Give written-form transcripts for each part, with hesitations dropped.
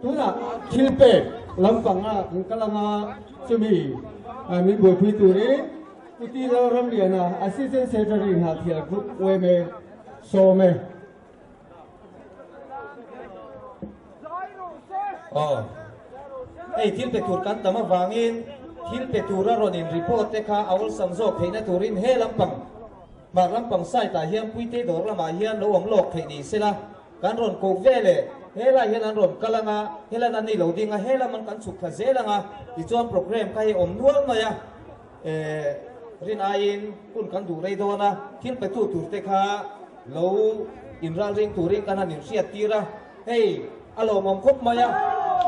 Tunah thil pek lampanga kan kal anga chumi min buaipui turin Pu Ti Lalramliana, Assistant Secretary Hnahthial Group yma sawm e. Aw, hei thil pe tur kan tam avangin thil pe tura rawn in report te kha a awlsam zawk theihna turin he lampang hmar lampang side ah hian Puitei dawr lamah hian lo awm lawk theih ni sela kan rawn koh ve leh helai hian an rawn kal anga helan an ni lo ding a helam an kan chhuk thla zel anga tichuan program kha hei awm nual mai a eh rin aiin hun kan duh rei dawn a thil petu tur te kha Lo inralring turin kan han inhriat tir a, hei a lawmawm khawp mai a.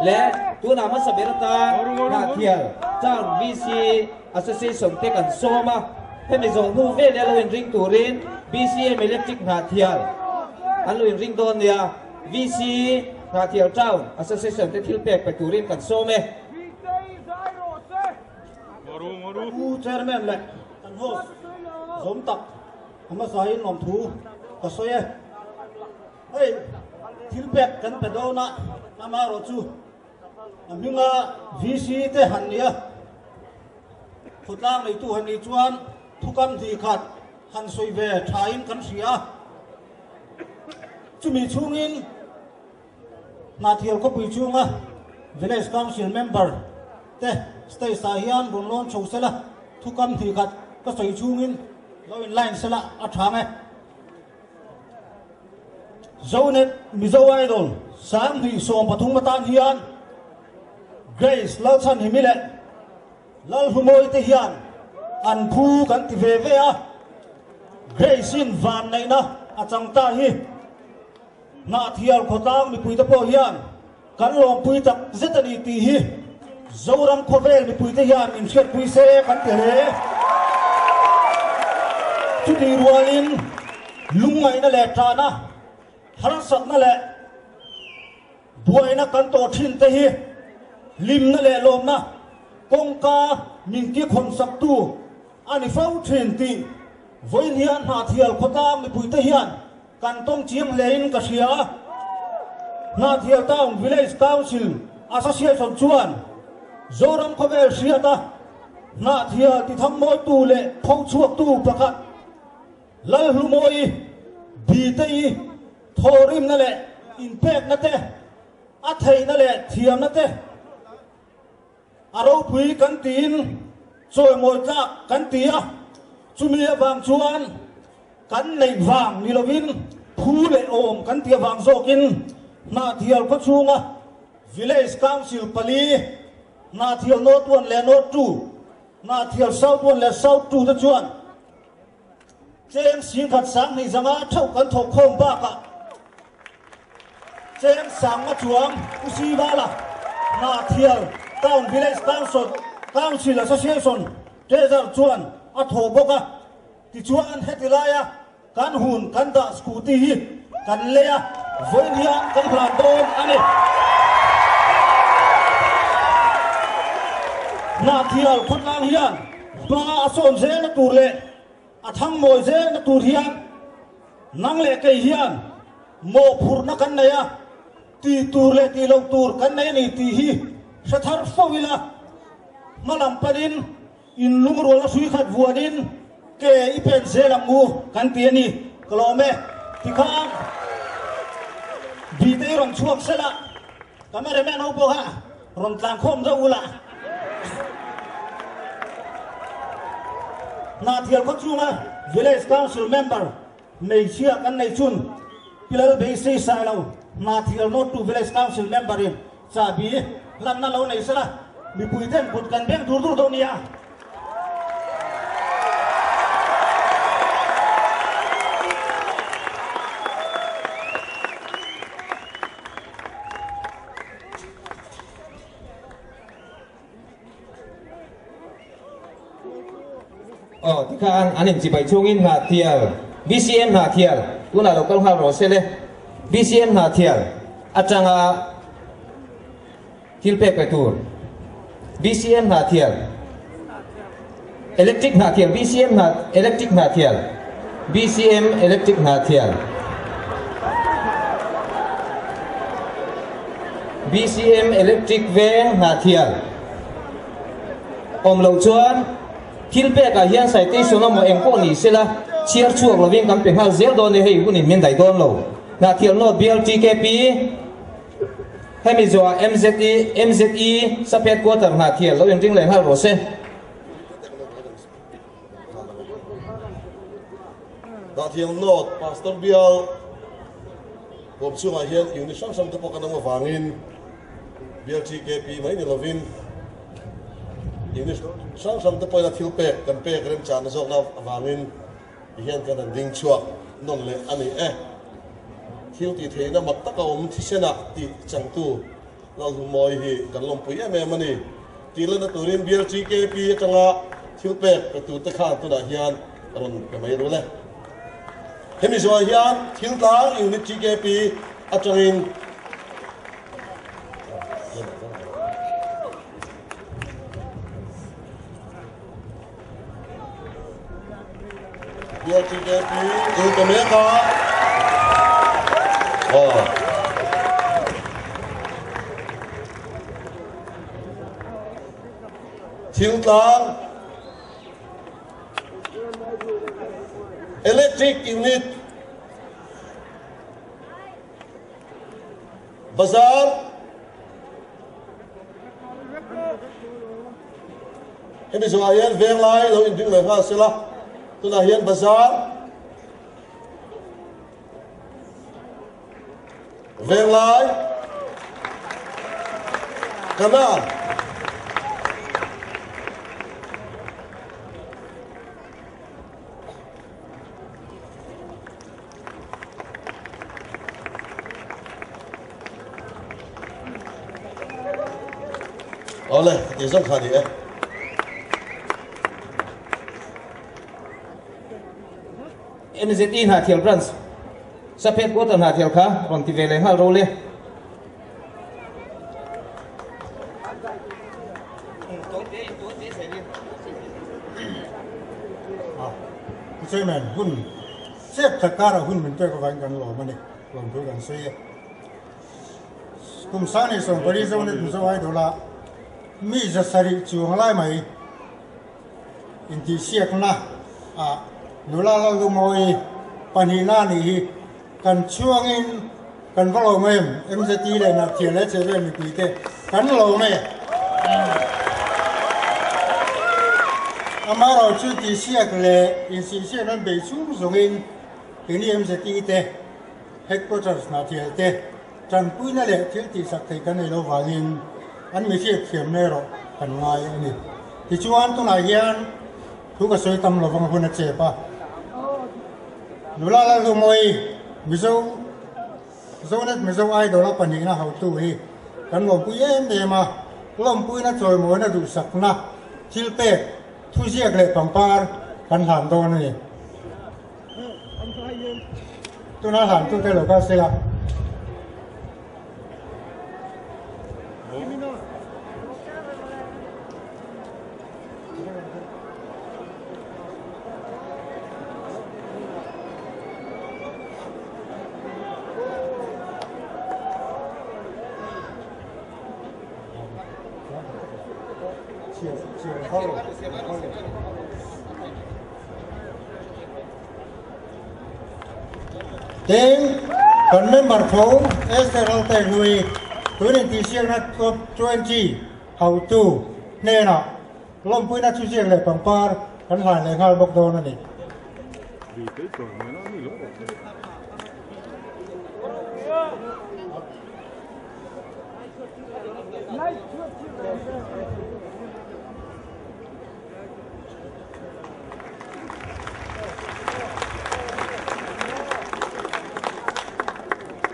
Le tunah hmasa ber atan Hnahthial Town VC Association te kan sawm a, hemi zawh hnu veleh lo inring turin BCM Electric Hnahthial an lo inring dawn nia, VC Hnahthial Town Association te thil pek pe turin kan sawm e. Pu Chairman leh kan host zawm tak. A hmasain lawmthu ka sawi e. Hei thil pek kan pe dawn a, amaherawhchu a hminga VC te han nia, khawtlang neitu han nih chuan thukam hnih khat han sawi ve thain kan hria a. Chumi chhungin Hnahthial khawpui chhunga Village Council member te stage ah hian rawn lawn chho sela, thukam hnih khat ka sawi chhungin lo in line sela a tha nge. Zonet Mizo Idol 2013 atan hian Grace Lalchhanhimi leh Lalhlumawi te hian an phu kan ti ve ve a, Grace in vanneihna a chang ta hi. Hnahthial khawtlang mipuite pawh hian kan lawmpui tak zet a ni tih hi Zoram khawvel mipuite hian min hriatpui se kan ti hle. Chutih rualin lungngaihna leh ṭahna, harsatna leh buaina kan tawh ṭhin te hi hlimna leh lawmna kawngka min kikhawn-saktu a ni fo ṭhin tih vawiin hian Hnahthial khawtlang mipuite hian Kan tawng chiang hlein ka hria a, Hnahthial Town Village Council Association chuan Zoram khawvel hriata Hnahthial tithangmawitu leh phochhuaktu pakhat Lalhlumawi Biteii thawhrimna leh inpekna te, a theihna leh thiamna te a ropui kan tiin chawimawi tlak kan ti a, chumi avang chuan Kan neih vang ni lovin phu leh awm kan tih avang zawkin Hnahthial khawchhunga Village Council pali, Hnahthial North One leh North Two, Hnahthial South One leh South Two te chuan cheng 10,000 20 theuh kan thawk khawm bakah cheng 50 chuang U Sivala Hnahthial Town Village Council Council Association Treasurer chuan a thawh bawk a. Tichuan heti laia kan hun kan dah scooty hi kan lei a, vawiin hian kan hlan dawn a ni. Hnahthial khawtlang hian hma a sawn zelna tur leh a thangmawi zelna tur hian nang leh kei hian mawhphurhna kan nei a, ti tur leh ti lo tur kan nei a ni tih hi hre thar fo ila, hma lam panin In lungrual a hrui khat vuanin ke i pen zel ang u kan ti a ni. Ka lawm e. Tikhan Bite i rawn chhuak sel a, cameraman ho pawh kha rawn tlan khawm deuh ula. Hnahthial khaw chunga Village Council member hmeichhia kan nei chun Pi Lalbeisei Sailo Hnahthial North to Village Council member in Chahbi hlanna lo nei sela, mipui ten kut kan beng dur dur dawn nia. Aw, tikhan an inchibai chungin Hnahthial, BCM Hnahthial, tunah lo kal nghal rawh se le. BCM Hnahthial atanga thil pek pe tur BCM Hnahthial, Electric Hnahthial, BCM Hna, Electric Hnahthial, BCM Electric Hnahthial. BCM Electric Veng Hnahthial awm loh chuan thil pekah hian citation emaw eng pawh ni sela chhiar chhuak lovin kan pe nghal zel dawn e, hei hunin min daih dawn lo. Hnahthial North Bial TKP hemi zawhah MZE MZE Sub Headquarter Hnahthial lo inring leh nghal rawh se. Hnahthial North Pastor Bial Huam chhungah hian unit hrang hrang te pawh kan awm avangin Bial TKP mai ni lovin unit hrang hrang te pawhin a thil pek kan pek remchahna zawkna avangin tihian kan han ding chhuak nawn leh a ni e. Thil tih theihna mak taka awm thisenah tih changtu Lalhlumawi hi kan lawmpui em em a ni. Tih lana turin Bial TKP atanga thil pek pe turte khan tunah hian rawn pe mai rul e. Hemi zawhah hian Thiltlang Unit TKP atangin Bial TKP in pe mek a. Thiltlang Electric Unit Bazar Hemi zawhah hian venglai lo inring leh nghal sela, tunah hian bazar Venglai Kanan Awle, ti zawng kha ni e. MZE Hnahthial Branch Saphet Quarter Hnahthial kha rawn ti ve leh nghal ro le. Chairman, hun chep khat karah hun min pek avangin kan lawm a ni, lawmthu kan sawi e. Kum sang leh 70 Zonet Mizo Idol-a mi 700 chuang lai mai intihsiakna ah nula Laldumawi pahnihna a nih hi kan chhuangin kan va lawm em, MZT leh Nahthial leh Chhehvel mipui te kan lawm e. Amaherawhchu tihsiak leh insihsiak an bei chhung zawngin keini MZT te Headquarters Nahthial te Tanpuina leh thil tihsak thei kan nei lo vangin an mi hriat thiamna erawh kan ngai a ni. Tichuan tunah hian thu ka sawi tam lovang hun a chep a. Nula Laldumawi Mizo Zonet Mizo Idol a pahnihna hotu hi kan lawmpui em em a, lawmpuina chawimawina duhsakna thil pek thuziak leh pangpar kan hlan dawn a ni. Tuna hlan tu te lo kal sela. Tin, kan member tho Esther Laltaihluii tun intihsiakna Top 20 hotu hnenah lawmpuina thuziak leh pangpar kan hlan leh nghal bawk dawn a ni.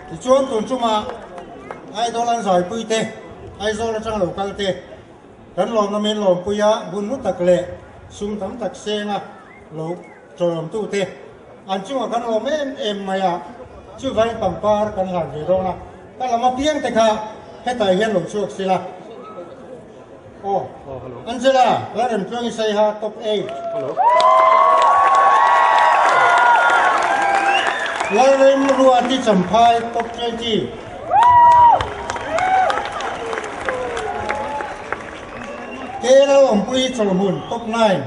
Tichuan tun chungah Aizawl an zaipui te, Aizawl atang lo kal te kan lawmna min lawmpui a, hun hlu tak leh sum tam tak senga lo tawlawmtu te an chungah kan lawm em em mai a, chuvangin pangpar kan hlan ve dawn a, ka lam apiang te kha hetah hian lo chhuak sila. Aw, Angela, Lalremtluangi Saiha top 8. Lalremruati Champhai top 20. KL Awmpui Chawlhmun top nine.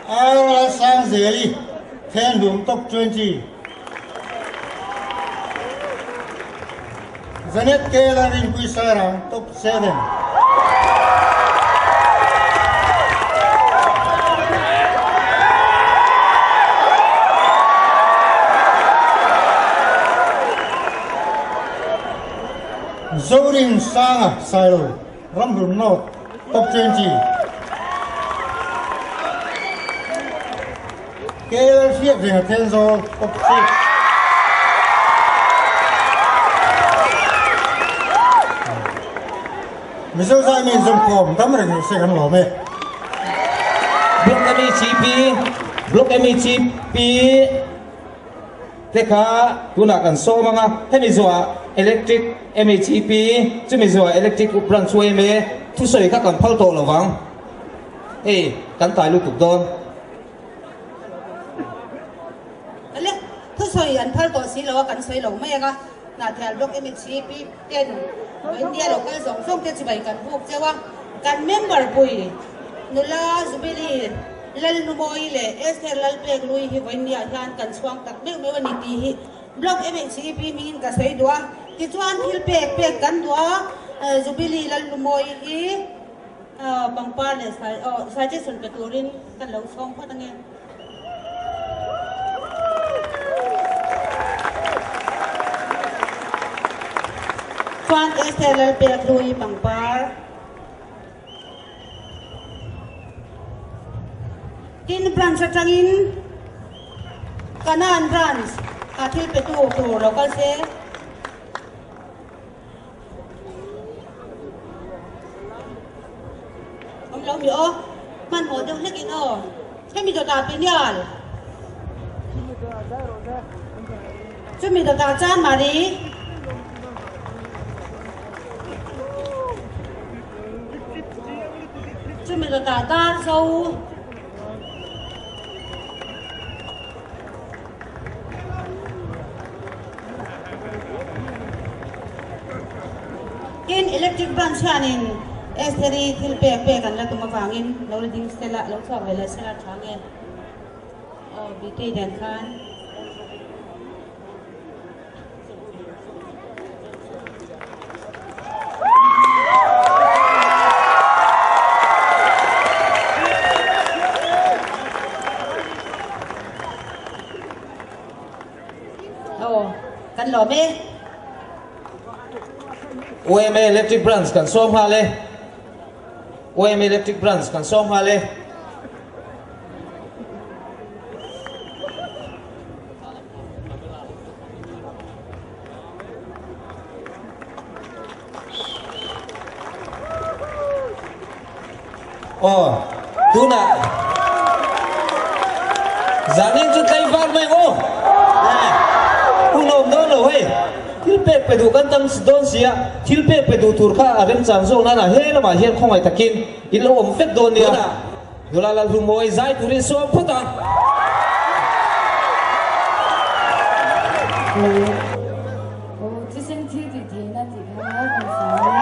R Lalsangzeli Thenhlum top 20. Janet KL Rinpui Sairang top 7. Zorin Sanga Sailo Ramhlun North top 20. KL Hriatrenga Thenzawl top 6. Mizo zai mi inzawmkhawm dam reng rih se kan lawm e. Block MECP Block MECP te kha tunah kan sawm ang a, hemi zuah Electric MECP chumi zuah Electric Branch yma thusawi kha kan phal tawh lo vang, hei kan tai lutuk dawn. Ale, thusawi an phal tawh si lo a, kan sawi lo mai ang a, Hnahthial Block MECP ten India local zawng zawng te chibai kan buk cheu a, kan member pui nula Jubilee Lalnumawi leh Esther Lalpeklui hi vawiinniah hian kan chhuang tak meuh meuh a ni tih hi Block MHCP hmingin ka sawi duh a. Tichuan thil pek pek kan duh a, Jubilee Lalnumawi hi pangpar leh suggestion pe turin kan lo chhawng phawt ange. Chuan Esther Lalpeklui pangpar. Tin branch atangin Kanan branch ah thil pe tu tur lo kal se. Awm lo mi aw, hmanhmawh deuh hlek in aw. Hemi dawtah pinial. Chumi dawtah chuan Mari. Chumi dawtah dar zo. Tin, Electric Branch hianin Estheri thil pek pek an la tum avangin lo la ding sela, lo chhuak ve leh sela tha nge? Aw, BK nen khan. Aw, kan lawm e. OMA Electric Branch kan sawm nghal e. OMA Electric Branch kan sawm nghal e. Aw, tunah zanin chu tlei var mai ang aw. Hun awm dawn lo hei. Thil pek pe duh kan tam dawn si a, thil pek pe duh tur kha a remchang zawk nana he lamah hian khawngaih takin in lo awm vek dawn nia. Nula Lalhlumawi zai turin sawm phawt a. Thisen thil tih theihna tih kha kan sawi.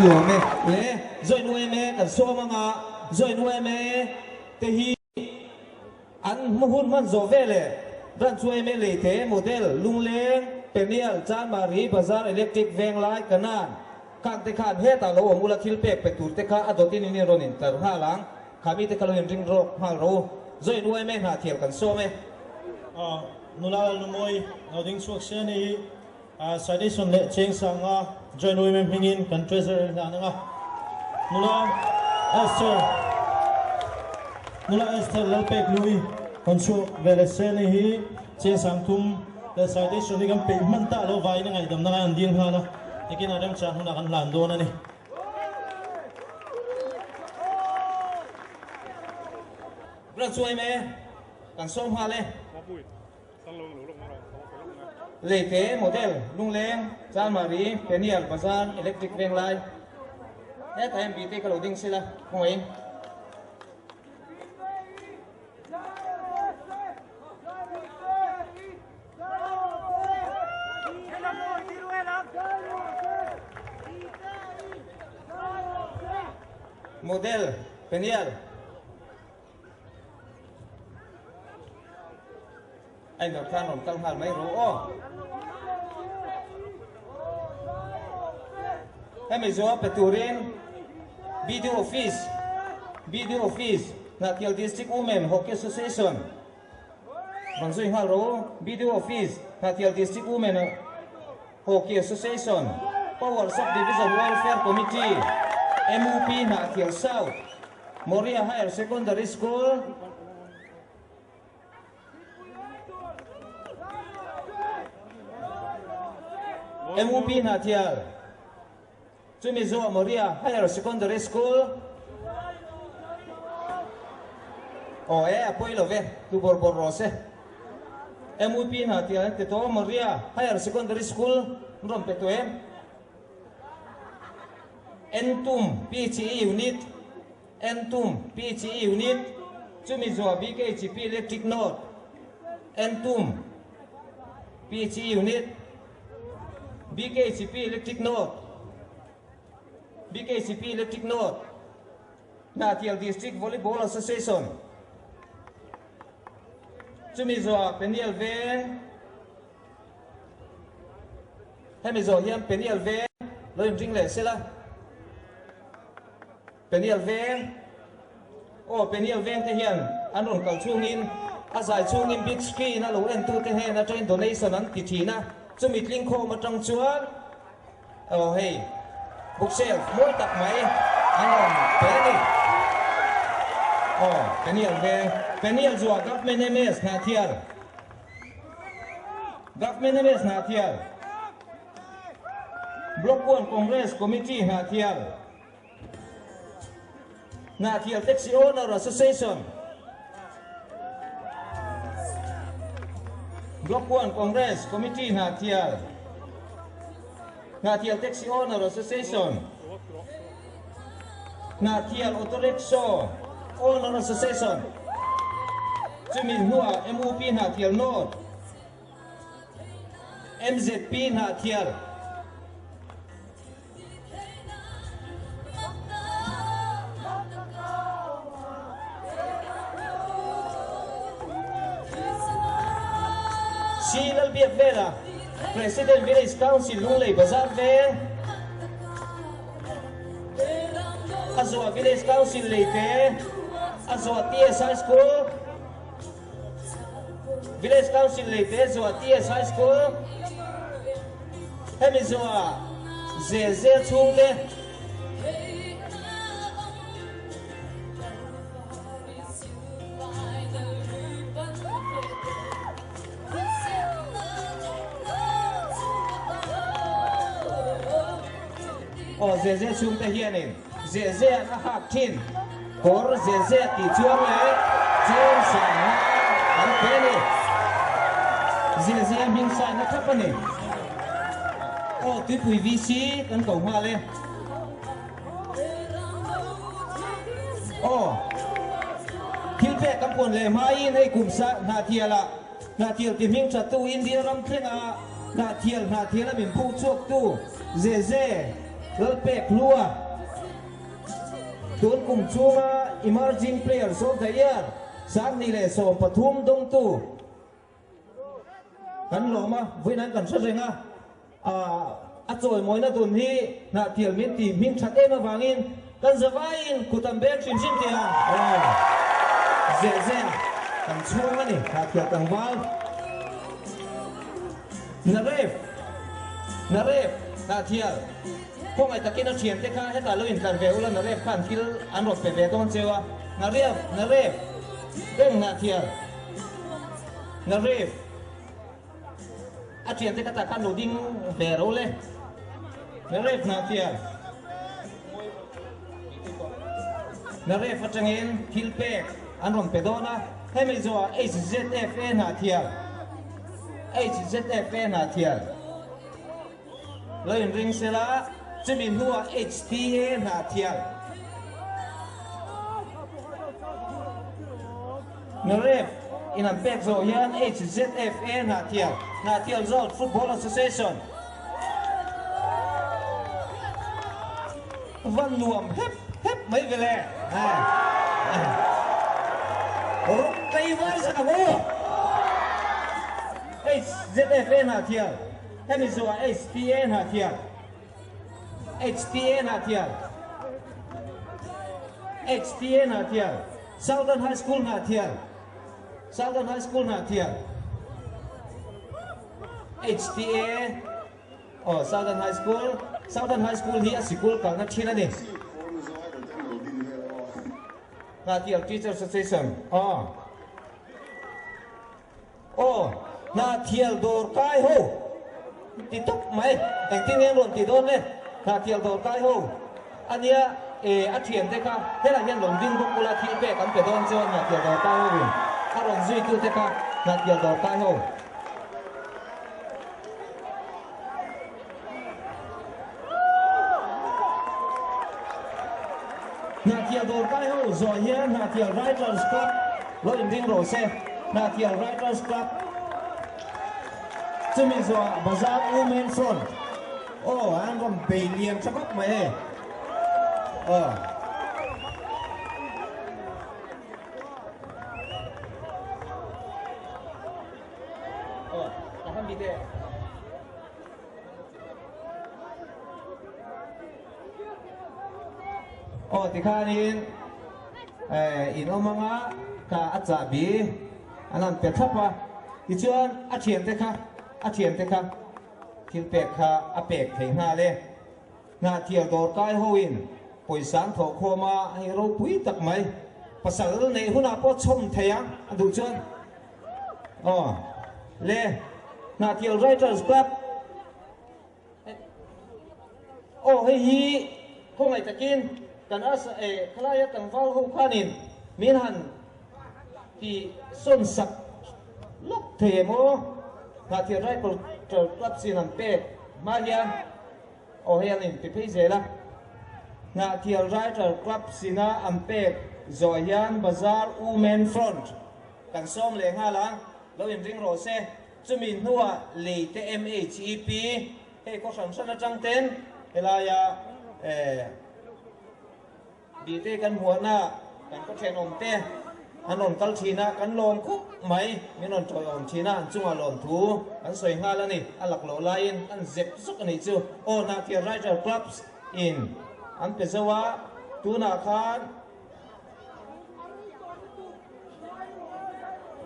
lawm e. Le Join yma kan sawm anga Join yma te hi an hmu hun hman zawh veleh Branch yma Leite Model Lungleng Peniel Chanmari Bazar Electric Venglai Kanan Khang te khan hetah lo awm ula thil pek pe tur te kha a dawt in in rawn in tar nghal ang. Kha mi te kha lo in ring rawk nghal rawh u. Join yma hna thial kan sawm e. Nula Lalnumawi lo ding chhuak se ani hi Citation leh Cheng Sanga Join yma hmingin kan Treasurer hlan anga Nula Esther Nula Esther Lalpek Lui kan chhuak ve leh se ani hi Cheng Sang thum leh Citation hi kan peih hman ta lo vaiin a ngaihdamna ngai an dil nghal a, nikin a remchang hunah kan hlan dawn a ni. Branch yma kan sawm nghal e. Leite Model Lungleng Chanmari Peniel Bazar Electric Venglai hetah hian bite ka lo ding sela khawngaih in. Model Peniel Ai lo khan rawn kal nghal mai rawh aw. Hemi zawh pe turin BD Office BD Office Hnahthial District Women Hockey Association rawn zui nghal rawh u. BD Office Hnahthial District Women Hockey Association Power Sub Division Welfare Committee MUP Hnahthial South Moria Higher Secondary School MUP Hnahthial chumi zawh Moria Higher Secondary School Aw e a pawi lo ve tu bawr bawr rawh se MUP Hnahthial an ti tawh Moria Higher Secondary School an rawn pe tawh em Entum PHE Unit Entum PHE Unit chumi zuah BKHP Electric North Entum PHE Unit BKHP Electric North BKHP Electric North Hnahthial District Volleyball Association chumi zuah Peniel Veng Hemi zawh hian Peniel Veng lo inring leh sela. Peniel Veng Aw Peniel Veng te hian an rawn kal chhungin a zai chhungin big screen a lo entute hnen atangin donation an ti thin a, chumi tling khawm atang chuan aw hei bookshelf mawi tak mai an rawn pe a ni. Aw Peniel Veng Peniel zuah Government MS Hnahthial. Government MS Hnahthial, Block 1 Congress Committee Hnahthial, Hnahthial Taxi Owner Association, Block 1 Congress Committee Hnahthial, Hnahthial Taxi Owner Association, Hnahthial Auto Rickshaw Owner Association chumi hnuah MUP Hnahthial North, MZP Hnahthial, C Lalbiakvela, President Village Council Lunglei Bazar Veng, A zuah Village Council lei te, a zuah TS High School, Village Council lei te zuah TS High School, hemi zuah zel zel chhung te. Aw Zeze chhungte hianin Zezea'n a hak thin kawr Zeze tih chuang leh cheng sanga an pe a ni. Zeze hming sign a thlap a ni. Aw Tuipui VC kan ko nghal e. Aw thil pek kan puan leh hmaiin hei kum sa Hnahthialah Hnahthial ti hming thattu India ram thlenga Hnahthial Hnahthiala min phuh chhuaktu Zeze. Lalpek Hlua tun kum chhunga Emerging Players of the Year 2013 dawngtu kan lawm a, vawiin an kan hre reng a, a chawimawina dun hi hnahtial min ti hming that em avangin kan zavaiin kut an beng hrim hrim tih ang zeh zeh a kan chhung a ni hnahtial tlangval. Naref Naref hnahtial khawngaih takin a thiante kha hetah lo intlar ve ula Naref khan thil an rawn pe ve dawn cheu a Naref Naref reng hnahtial Naref A thiante ka tak khan lo ding ve ro le. Naref Hnahtial Naref atangin thil pek an rawn pe dawn a, hemi zawhah HZFA Hnahtial HZFA Hnahtial lo inring sela, chumi hnuah HTA Hnahtial Naref in an pek zawh hian HZFA Hnahthial, Hnahthial Zone Football Association, van nuam hep hep mai ve le. Rawng tlei var zak ang u. HZFA Hnahthial, hemi zawhah HTA Hnahthial, HTA Hnahthial, HTA Hnahthial. Southern High School Hnahthial Southern High School Hnahthial HTA aw Southern High School Southern High School hi a sikul kalna thin a ni. Hnahthial Teacher Association aw aw Hnahthial dawr kai ho ti tawp mai engtin nge an rawn tih dawn le Hnahthial dawr kai ho ania e a thian te kha helai hian lo ding bawk ula thil pek an pe dawn chuan Hnahthial dawr kai ho in a rawn zui tu te kha Hnahthial dawr kai ho Hnahthial dawr kai ho zawh hian Hnahthial Writers Club lo inring rawh se. Hnahthial Writers Club chumi zawhah Bazar Women Front aw an rawn bei lian tha khawp mai hei aw. Aw, ka han bi teh. Aw tikhanin eh in awm anga ka a chahbi an han pe thlap a, tichuan a thiante kha a thiante kha thil pek kha a pek thei nghal e. Hnahthial dawr kai hoin pawisa an thawh khawm a, hei ropui tak mai pasal neih hunah pawh chhawm thei ang a duh chuan. Aw le Hnahthial Writers Club Aw hei hi khawngaih takin kan asa eh khalaia tlangval ho khanin min han ti sawn sak lawk thei em aw Hnahthial Writers Club sin an pek hma hian aw hei an inti phei zel a Hnahthial Writers Club sina an pek zawh hian Bazar Women Front Kan sawm leh nghal a, lo inring rawh se. Chumi hnuah lei te MHEP hei khaw hran hran atang ten helaia eh bite kan hmuahna kan khaw thenawm te an rawn kal thin a, kan lawm khup mai, min rawn tawiawm thin a, an chungah lawm thu kan sawi nghal a ni. A lak loh laiin an zep zuk a nih chu. Aw Hnahthial Writer Clubs in an pe zo a, tunah khan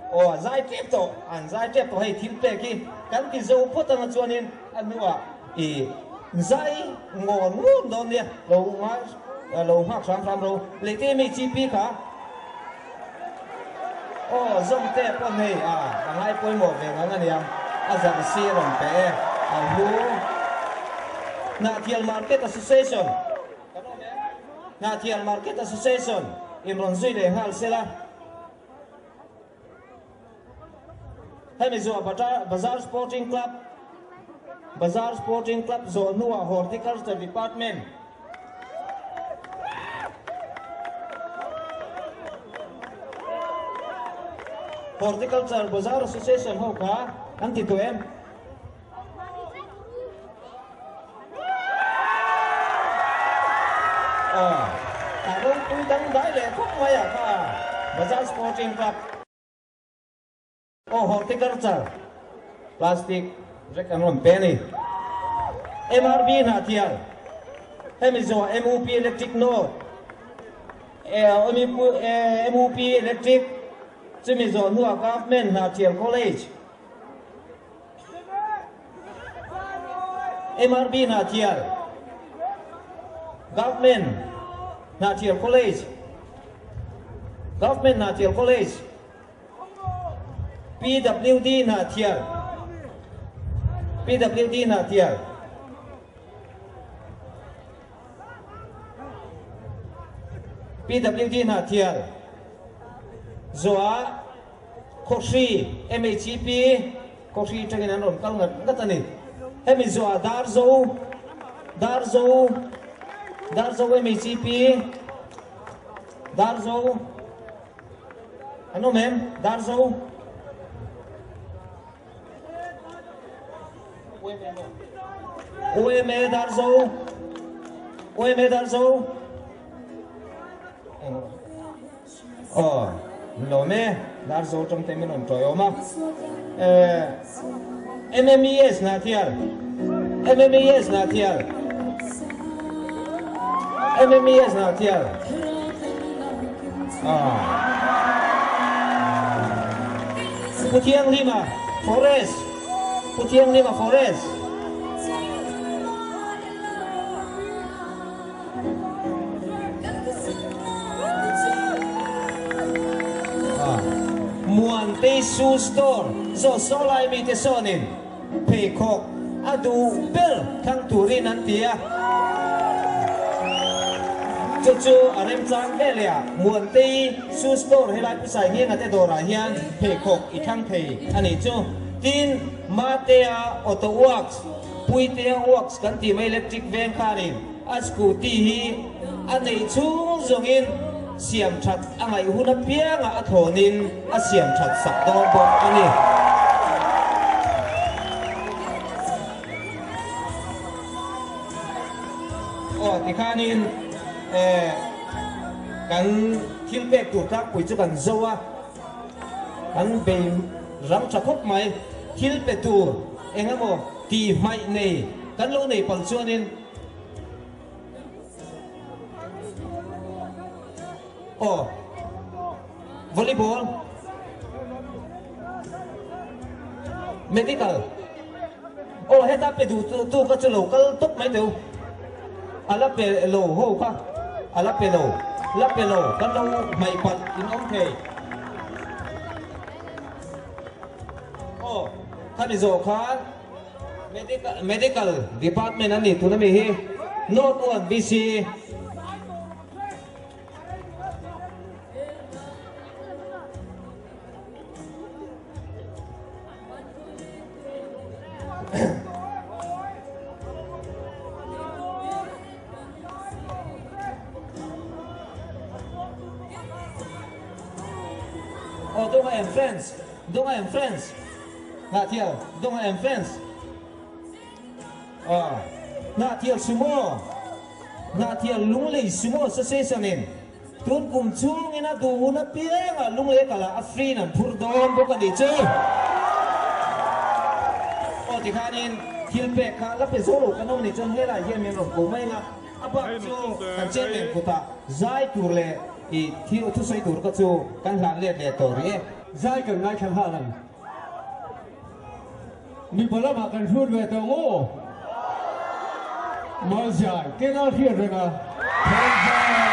Aw a zai tep tawh, an zai tep tawh hei thil pek hi kan ti zo phawt anga chuanin a hnuah i zai ngawn ngawn dawn nia lo ngai lo nghak hram hram ro lehte mi chi pi kha aw zawm te pawn hei a a ngai pawimawh ve ngang ania a zar si a rawn pe e a hlu Hnahthial Market Association Hnahthial Market Association in rawn zui leh nghal sela. Hemi zawh Bazar Sporting Club Bazar Sporting Club zawh hnuah Horticulture Department Horticulture Bazar Association ho kha an ti tawh em? Aw, a ropui dangdai leh khawp mai ah kha Bazar Sporting Club. Aw horticulture plastic rek an rawn pe a ni. MRB Hnahthial, hemi zawh MUP Electric North, MUP Electric chumi zawh hnuah Government Hnahthial College, MRB Hnahthial, Government Hnahthial College, Government Hnahthial College, PWD Hnahthial, PWD Hnahthial. PWD Hnahthial, Zoa Khawhri, MHEP, Khawhri atangin an rawn kal ngat ngat a ni. Hemi Zoa Darzo, Darzo, Darzo MHEP, Darzo, An awm em? Darzo. UMA Darzo. UMA Darzo. Aw, lawm e. Darzo tang te min rawn tawi awm a. Eh, MMES na thial. MMES na thial. MMES na thial. Pu Thianghlima Forest Pu Thianghlima Forest Muantei Shoe Store zawh saw lai mite sawnin pheikhawk a duh ber thlang turin an ti a. Chu chu a remchang hle leh a, Muantei Shoe Store helai Pusai Ngenga te dawrah hian pheikhawk i thlang thei a nih chu. Tin, Matea Auto Works, Puitea Works kan tih mai electric veng khanin a scooty hi a neih chhung zawngin siam that a ngaih hun apiangah a thlawnin a siam that sak dawn bawk a ni. Aw tikhanin eh kan thil pek tur tlangpui chu kan zo a, kan bei ram tha khawp mai. Thil pe tur eng emaw tih hmaih nei kan lo nei palh chuanin Aw volleyball medical aw heta pe duh tu kha chu lo kal tawp mai teu a la pe lo ho kha a la pe lo la pe lo kan lo hmaih palh in awm thei aw khami zawh khan Medical Department an nih tuna mi hi North One BC Oh, Donga and friends, Donga and friends. Hnahthial, Donga and friends. Aw, Hnahthial Sumo, Hnahthial Lunglei Sumo Association in tun kum chhungin a duh hun apiangah Lunglei kalah a free in an phur dawn bawk a nih chu. Aw tikhanin thil pek kha la pe zo lo kan awm nih chuan helai hian min rawn ko mai ang a, a bak chu kan chairman kutah zai tur leh i thil thusawi tur kha chu kan hlan let leh tawh rih e. Zai kan ngaithla nghal ang. Mipa lamah kan hrut ve tawh maw? Malzai kena hriat reng a, Thenzawl.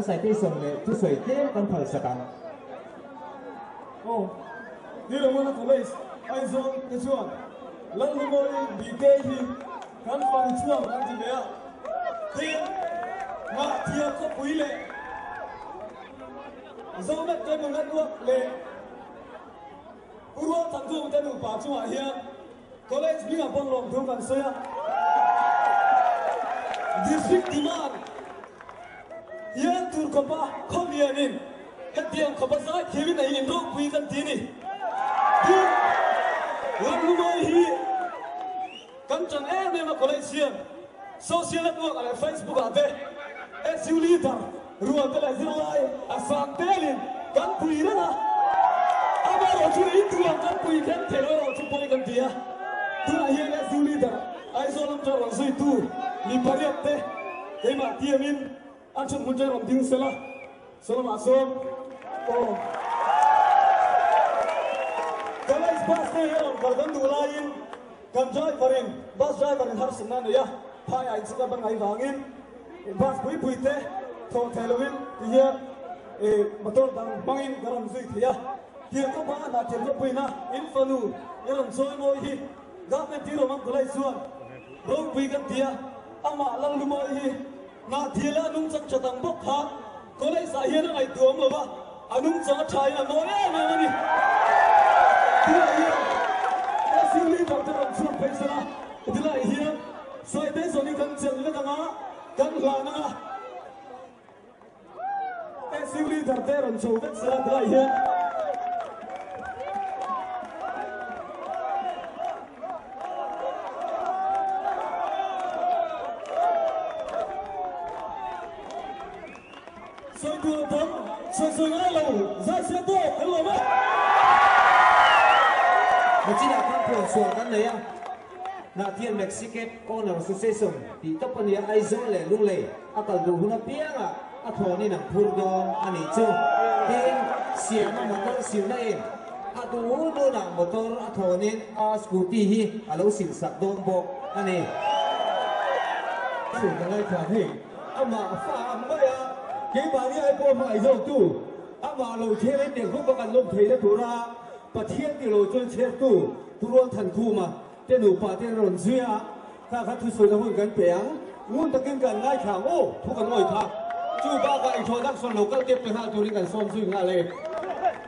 Citation leh thusawi tlem kan phalsak ang. Aw, Niramana College, Aizawl te chuan Lalhlimawii BK hi kan fanu chhuak an ti ve a, tin, Ngahthia khawpui leh Zonet Cable Network leh Pu Rualthanthum te nupa chungah hian College hmingah pawh lawmthu kan sawi a, District demand hian tur khawpa khawlianin hetiang khawpa zaithiamin a in ropui kan ti a ni. Tin, Ramhnuai hi kan ṭan em em a college hian social network ah leh Facebook ah te SU leader Rual te leh zirlai a sang telin kan pui reng a, amaherawhchu in duang kan pui khen thei lo erawh chu pawi kan ti a. Tunah hian SU leader Aizawl lam ṭang rawn zuitu mi pariat te keimah tiamin an ṭhut hmun ṭang rawn ding sela, saw lamah sawn aw College bus te hi a rawn kal kan duh laiin kan driver in bus driver in harsatna a nei a, phaiah inchhung a ban ngai vangin Bus pui pui te thawh thei loin ti hian motor dang hmangin ka rawn zui thei a, tiang kawpa a hnah thiam khawpuina in fanu i rawn chawi mawi hi Government ti rawng ang College chuan ropui kan ti a, amah Lallumawi hi. Hnahthiala a nungchang tha dang bawk kha college ah hian a ngaihtuam lo va, a nungchang a tha in a mawi em em a ni. Tunah hian SU leader te rawn chhuak phei sela, tilai hian Saite zawnin kan chelh vek ang a, kan hlan ang a. SU leader te rawn chho vek sela tilai hian. Sawi tur a tam, sawi sawi ngai lo, zai sia tawk kan lawm e. Nachinah khan phuan sual kan nei a, Hnahthial Maxi Cab Owner Association tih tawp a nia, Aizawl leh Lunglei a kal duh hun apiangah a thlawnin an phur dawn a nih chu. Tin, Siama motor silna in a duh hunah motor a thlawnin a scooty hi a lo silsak dawn bawk a ni. Chhun ka ngaithla hei, amah fa ang mai a, keimahni ai pawh hmai zawktu, amah lo chher in eng khawpa kan lawm theihna tura Pathian tih lo chuan chhertu Pu Rualthankhuma te nupa te an rawn zui a, kha kha thusawi na hun kan pe ang, ngun takin kan ngaithla ang aw, thu kan ngawi kha. Chu bakah introduction lo kal tep te nghal turin kan sawm zui nghal e.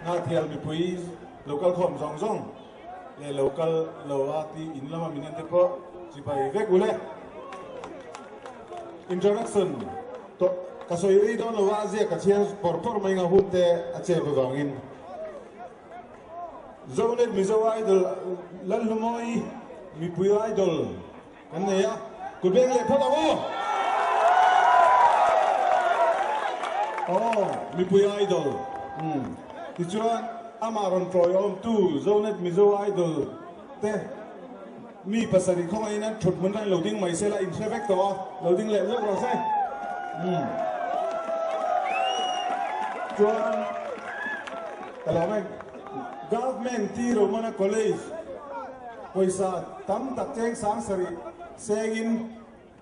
Nghathial mipui lo kal khawm zawng zawng leh lo kal lo a ti in lama min en te pawh chibai vek ule. Introduction tawh ka sawi rei dawn lo a, a ziak ka chhiar pawr pawr mai nga hun te a chep avangin. Zonet Mizo Idol Lalhlumawi mipui Idol kan nei a, kut beng leh phawt ang aw. Aw, mipui Idol. Umm. Tichuan amah rawn tawiawmtu Zonet Mizo Idol te mi pasarih khawngaihin an thut hmun rawn lo ding mai se la, inhre vek tawh a, lo ding leh leh rawh se. Umm. Chuan ka lo mai Government T Romana College pawisa tam tak cheng sang sarih sengin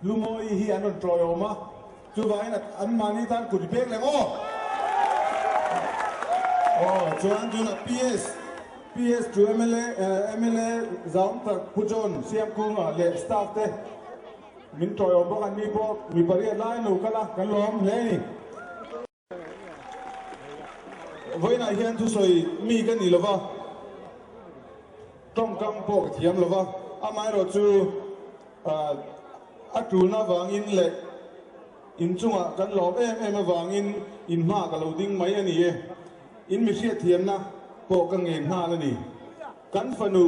Lumawi hi an rawn tawiawm a, chuvangin an mahni tan kut bek leh aw. Aw, chuan tunah PS, PS to mla, mla Zaum tak Pu John Siamkunga leh staff te min tawiawm bawk an ni bawk, mi pariat lai an lo kal a, kan lawm hle a ni. Vawiinah hian thusawi mi ka ni lova, tawngkam pawh ka thiam lova, amaherawh chu a tulna avangin leh inchungah kan lawm em em avangin inhma ka lo ding mai a ni e. In mi hriatthiamna pawh ka ngen nghal a ni. Kan fanu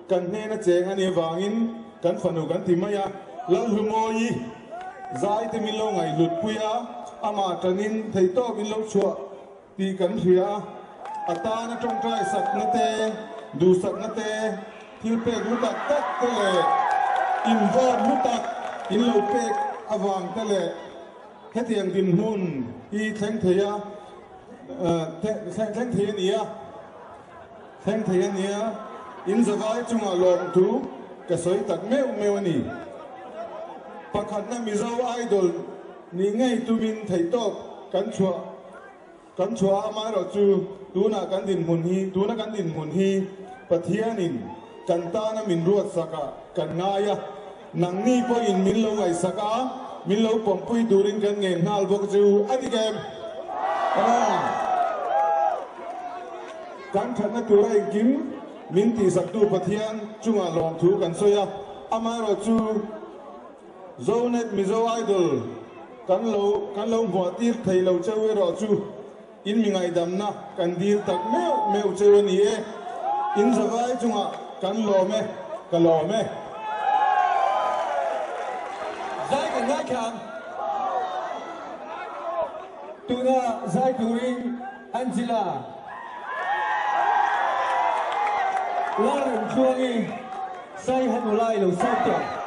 kan hnena cheng a nih avangin kan fanu kan ti mai a, Lalhlumawi zai te min lo ngaihhlut pui a, amah tanin theihtawp in lo chhuah tih kan hria a, a tana tawngtai sakna te, duhsakna te, thil pek hlu tak tak te leh invote hlu tak in lo pek avang te leh hetiang dinhmun hi thleng thei a, thleng thei a ni a. Thleng thei a nia, in zavai chungah lawmthu ka sawi tak meuh meuh a ni. Pakhatna Mizo Idol nih ngei tumin theihtawp kan chhuah kan chhuah a, amaherawhchu tunah kan dinhmun hi tuna kan dinhmun hi Pathianin kan tana min ruatsakah kan ngai a, nangni pawhin min lo ngaihsak a, min lo pawmpui turin kan ngen nghal bawk chu a dik em? Aw. Kan thatna tura engkim min tihsaktu Pathian chungah lawmthu kan sawi a, amaherawhchu Zonet Mizo Idol kan lo kan lo hmuah tir thei lo cheu erawh chu in mi ngaihdamna kan dil tak meuh meuh cheu a ni e. In zavai chungah kan lawm e, ka lawm e. Zai kan ngaithla. Tuna zai turin Angela Lalremtluangi sai han ulai lo sawm teh ang.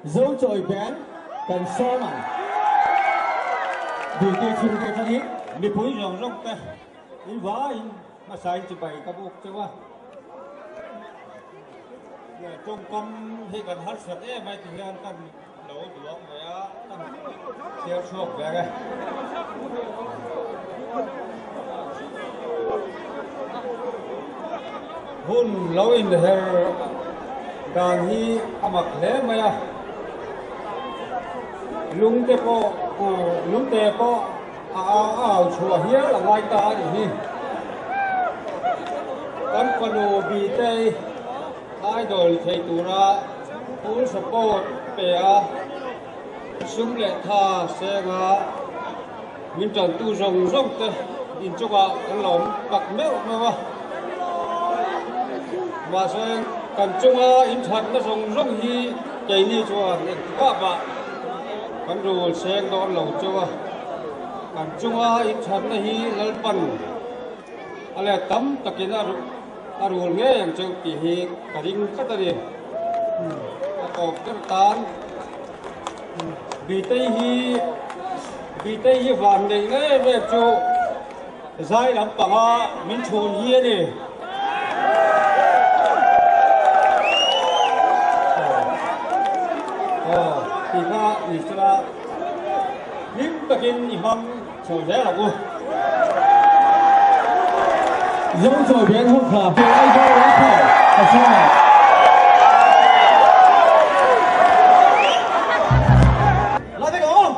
Zochawi Band kan sawm ang. Duhte chhungte atangin mipui zawng zawng te in vaiin hmasain chibai ka buk chauh a. Tawngkam hi kan harsat em ai ti hian kan lo duang ve a, kan chhiar chhuak ve ang e. Hun lo inher dan hi a mak hle mai a, lungte pawh lungte pawh a au chhuah hial a ngai ta a nih hi. Kan fanu Bitei idol thei tura full support pe a, sum leh tha senga min tantu zawng zawng te inchungah kan lo awm tak meuh meuh a. Mahse kan chunga inthatna zawng zawng hi keini chuan engtikah mah kan rul seng dawn lo chauh a. Kan chunga inthatna hi Lalpan a let tam takin a rul ngei ang chauh tih hi ka ring tlat a ni. A tawp ber tan Bitei hi Bitei hi van neih na em em chu zai lampanga min chhun hi a ni. Aw tih kha ni sela hlim takin i hmang chho zel ang u. Zochawi Band ho kha Aizawl Raikhal ka sawm ang. La vek ang.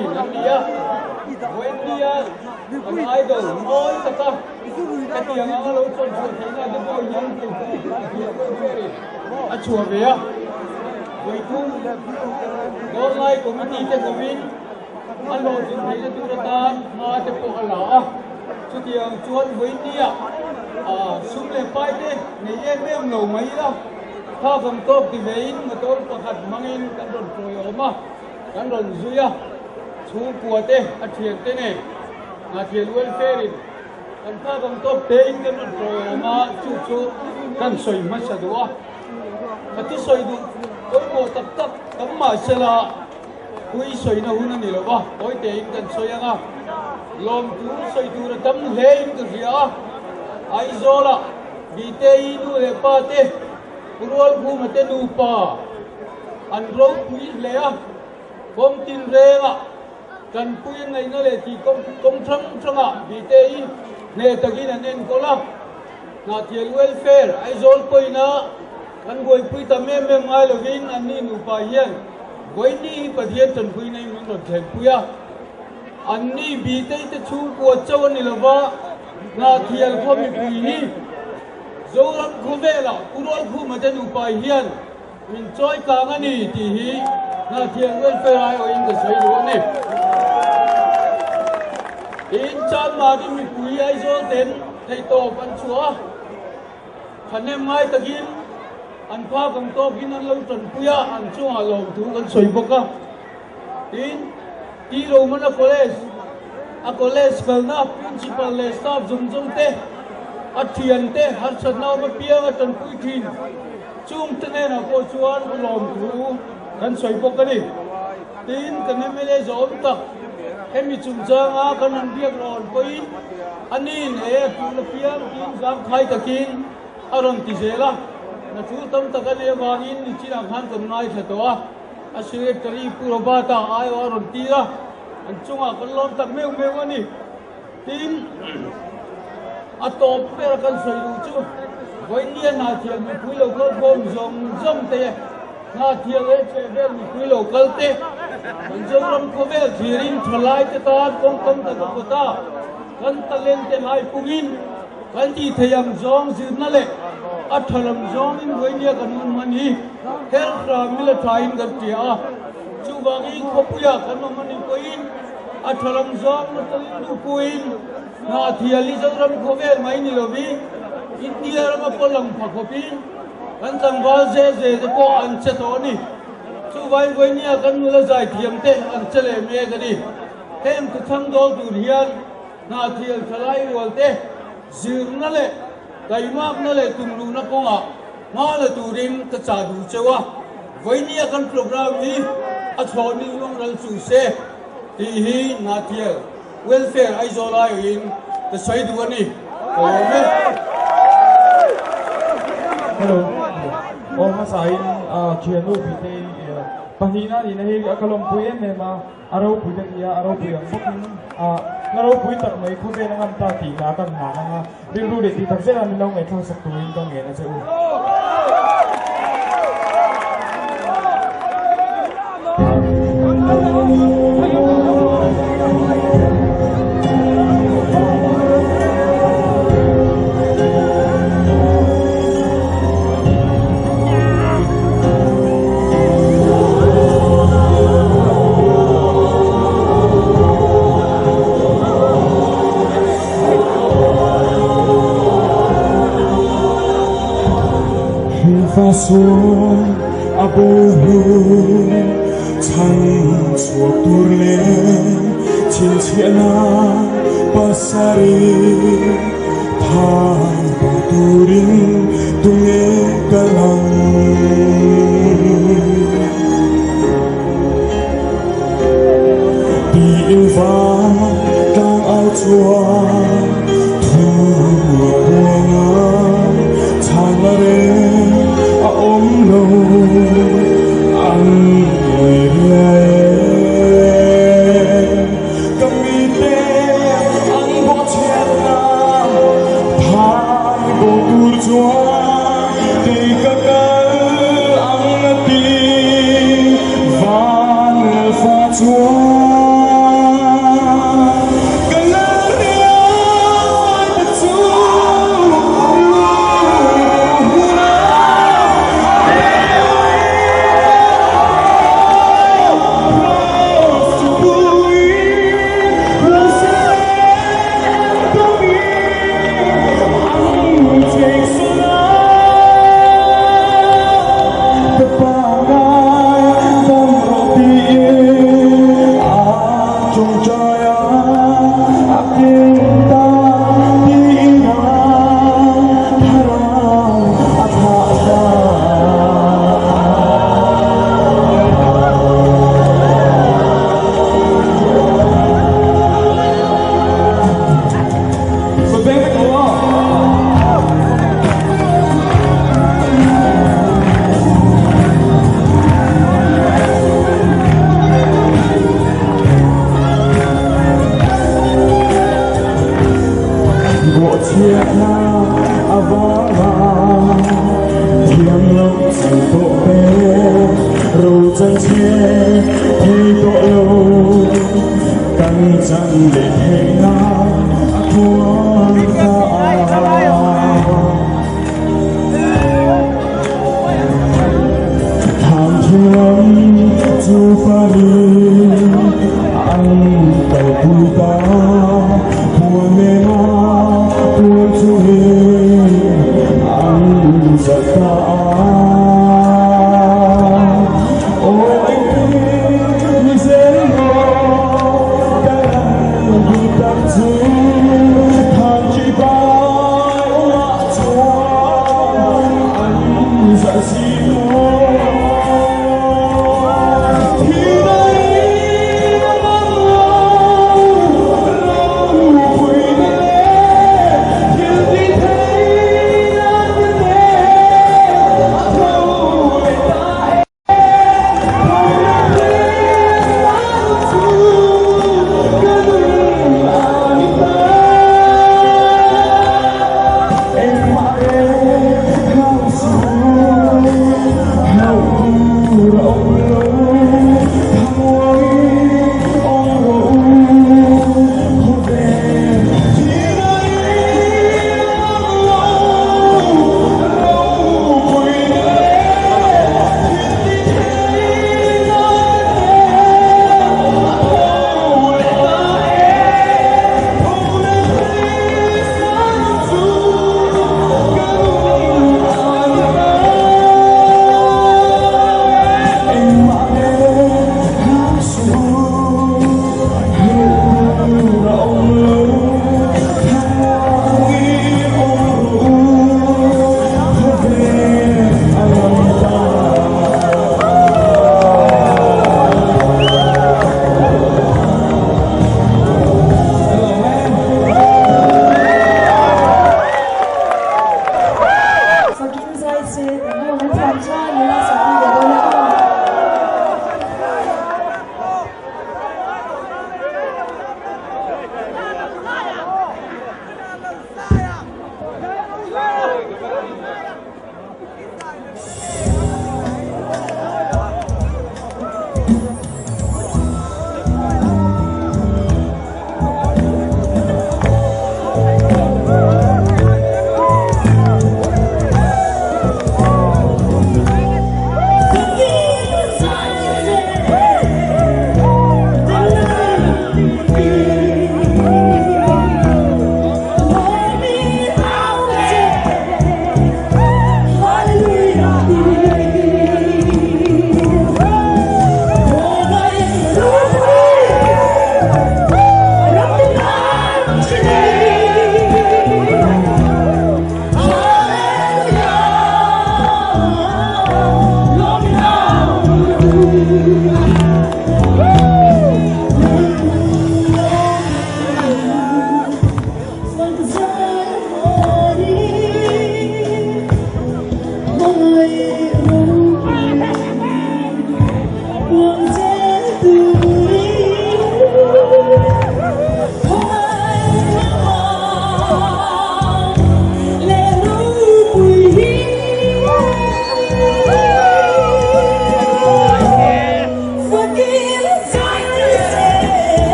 thin an ni a. Vawiinnia kan idol mawi taka hetiang anga lo chawn chhuah theihna te pawh hian Hnahthial Welfare in a chhuah ve a. Vawithum Dawrlai Committee te kovin a hlawhtlin theihna tur atan hma te pawh a la a. Chutiang chuan vawiinnia sum leh pai te nei em em lo mai ila, Kha vang tawk ti vein motor pakhat hmangin kan rawn tawiawm a, kan rawn zui a, chhungkua te a thian te nen Hnahthial Welfare in kan kha vang tawk tein kan rawn tawiawm a, chu chu kan sawi hmasa duh a. Ka thusawi duh pawimawh tak tak tam mahsela hui sawina hun a ni lo va, tawi tein kan sawi ang a, lawmtu sawi tur a tam hlein ka hria a, Aizawlah Biteii nu leh pa te, Rualkhuma te nupa an ropui hle a, kawng tin rengah tanpui an ngaihna leh tih kawng hrang hrangah Biteii hneh takin an enkawl a. Hnahthial Welfare Aizawl pawina kan buaipui tam em em ngai lovin anni nupa hian vawiini hi Pathian tanpuina in min rawn thlenpui a. Anni Biteii te chhungkua chauh a ni lova, Hnahthial khaw mipui hi Zoram khawvelah Pu Rualkhuma te nupa hian min chawi kang a ni tih hi Hnahthial Welfare aiawhin ka sawi duh a ni. Tin, Chanmari mipui Aizawl ten theihtawp an chhuah a, thahnem ngai takin an phak ang tawkin an lo tanpui a, an chungah lawmthu kan sawi bawk a. Tin, Pi Romana College, a college kalna Principal leh staff zawng zawng te, a thian te harsatna awm apiang a tanpui thin. Chung te hnenah pawh chuan lawmthu kan sawi bawk a ni. Tin, kan mla zawhawm tak hemi chungchanga kan han biak rawn pawhin a nin e a tul apiang tiin zangkhai takin a rawn ti zel a. Na tul tam tak a nih avangin nichinah khan kan ngaithla tawh a. A Secretary Pu Robert-a aiawh a rawn tir a, an chungah kan lawm tak meuh meuh a ni. Tin, a tawp ber a kan sawi duh chu vawinia Hnahthial mipui lo kal khawm zawng zawng te, Hnahthial leh chhehvel mipui lo kal te, kan Zoram khawvel thlirin thalai te tan kawng tam tak a pawt a, kan talent te hlaipungin kan tih theih ang zawng zirna leh a tha lam zawngin vawinia kan hun hman hi Hel hram mila thain kan tia a, chuvangin khawpuia kan awm a nih pawhin a tha lam zawng nasa rilru puiin Hnahthial hi Zoram khawvel mai ni lovin India rama pawl lang pha khawpin kan tlangval zel zel te pawh an che tawh a ni. Chuvangin vawinia kan nula zaithiam te an che leh mek a ni. Heng thuthang dawl tur hian Hnahthial thalai rual te zirna leh Taimakna leh tumruhna kawngah hma la turin ka chah duh cheu a, vawinia kan program hi a thlawhni luang ral chu se tih hi Hnahthial Welfare Aizawl aiawhin ka sawi duh a ni. Ka lawm e. Hello. Aw hmasain thiannu Pitei pahnihna nihna hi ka lawmpui em em a. A ropui ka ti a, a ropui ang bawkin a ropui tak mai khawvel a ngam ta tih hla kan hlan ang a, rilru leh tih tak zela min lo ngaihthlak sak turin ka ngen a che u. Hrilfa a bo hnu chhan chhuak tur leh chhinchhiahna pasarih thai bo turin tunge kal ang? Tiin van tlang au chuan thu a puang a, chhana reng a awm lo an nui riai e. Ka mite an bawhchhiatna thai bo tur chuan kei ka kal ang. tling ta tiin a thlarau a thlah ta. Bawhchhiatna avanga thiam loh chu tawh te ro chan che thei tawh lo kan chan leh theihna a khuang ta a. Thlam thiam chu panin an kalpui ta, puan nena puan chungin an zalh ta a. Aw engtin ni zel maw ka ram duh tak chu thlam chi bai awmah chuan an zalh si maw. Thi daih a bang lo.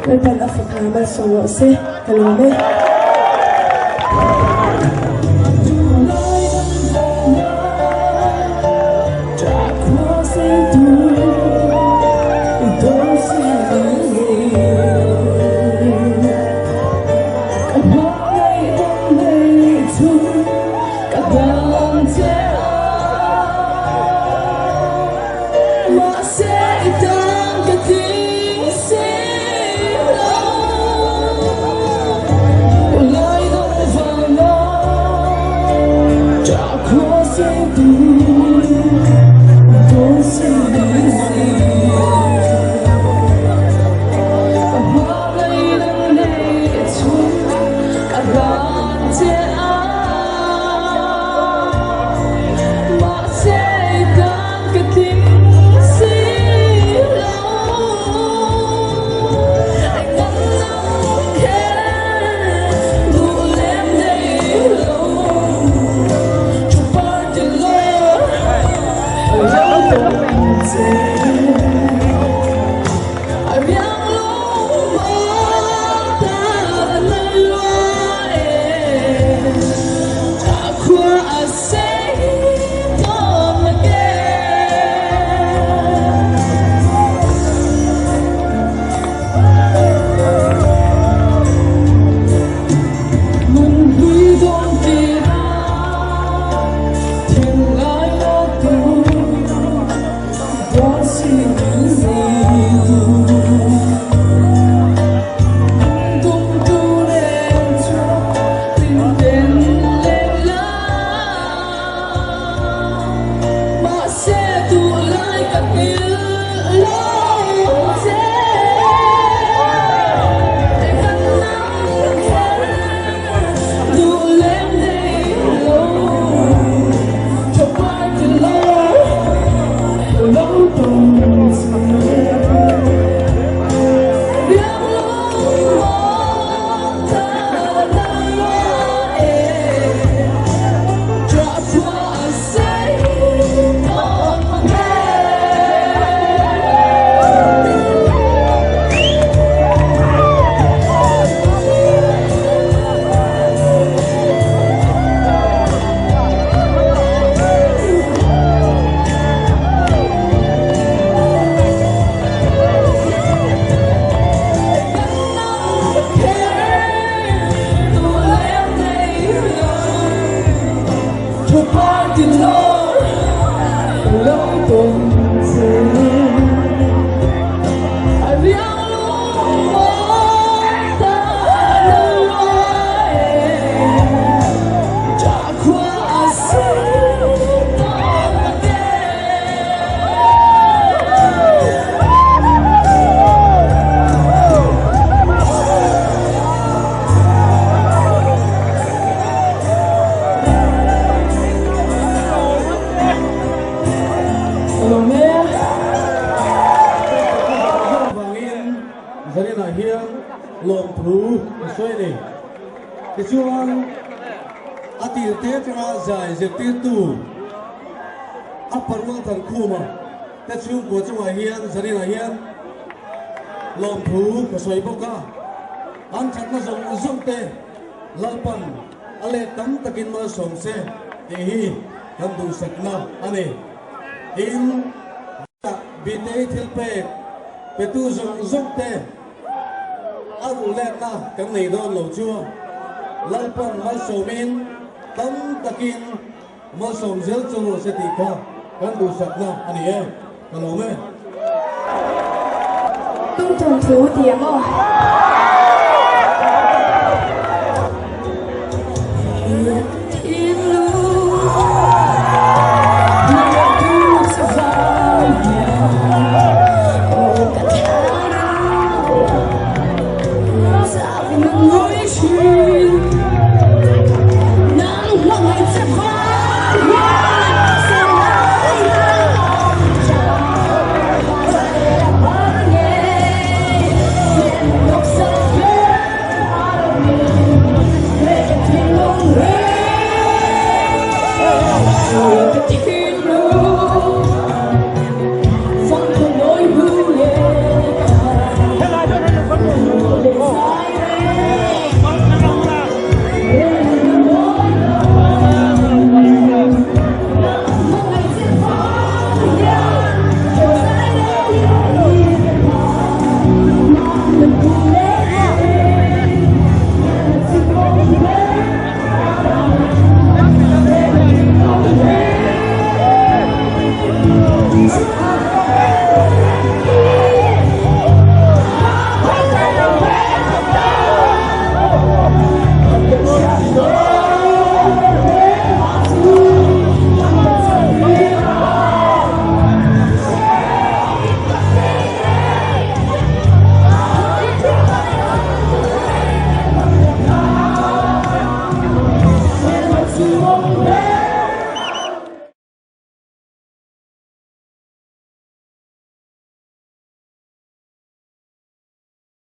Lalpan a fak hram a sawi rawh se ka lawm e. tawn che A riang lungmawi ta luai e Ṭahkhua a sei tawn te. Vangin zaninah hian lawmthu ka sawi a ni. Tichuan a tirte atanga zai zirtirtu a parual Thankhuma te chhungkua chungah hian zaninah hian lawmthu ka sawi bawk a. An thatna zawng zawng te Lalpan a let tam takin malsawm se tih hi kan duhsakna a ni. Tin, Bitei thilpek petu zawng zawng te a ruh letna kan nei dawn lo chu Lalpan malsawmin tam takin malsawm zel chu rawh se tih kha kan duhsakna a ni e. Ka lawm e. Tung tung thu ti ang aw.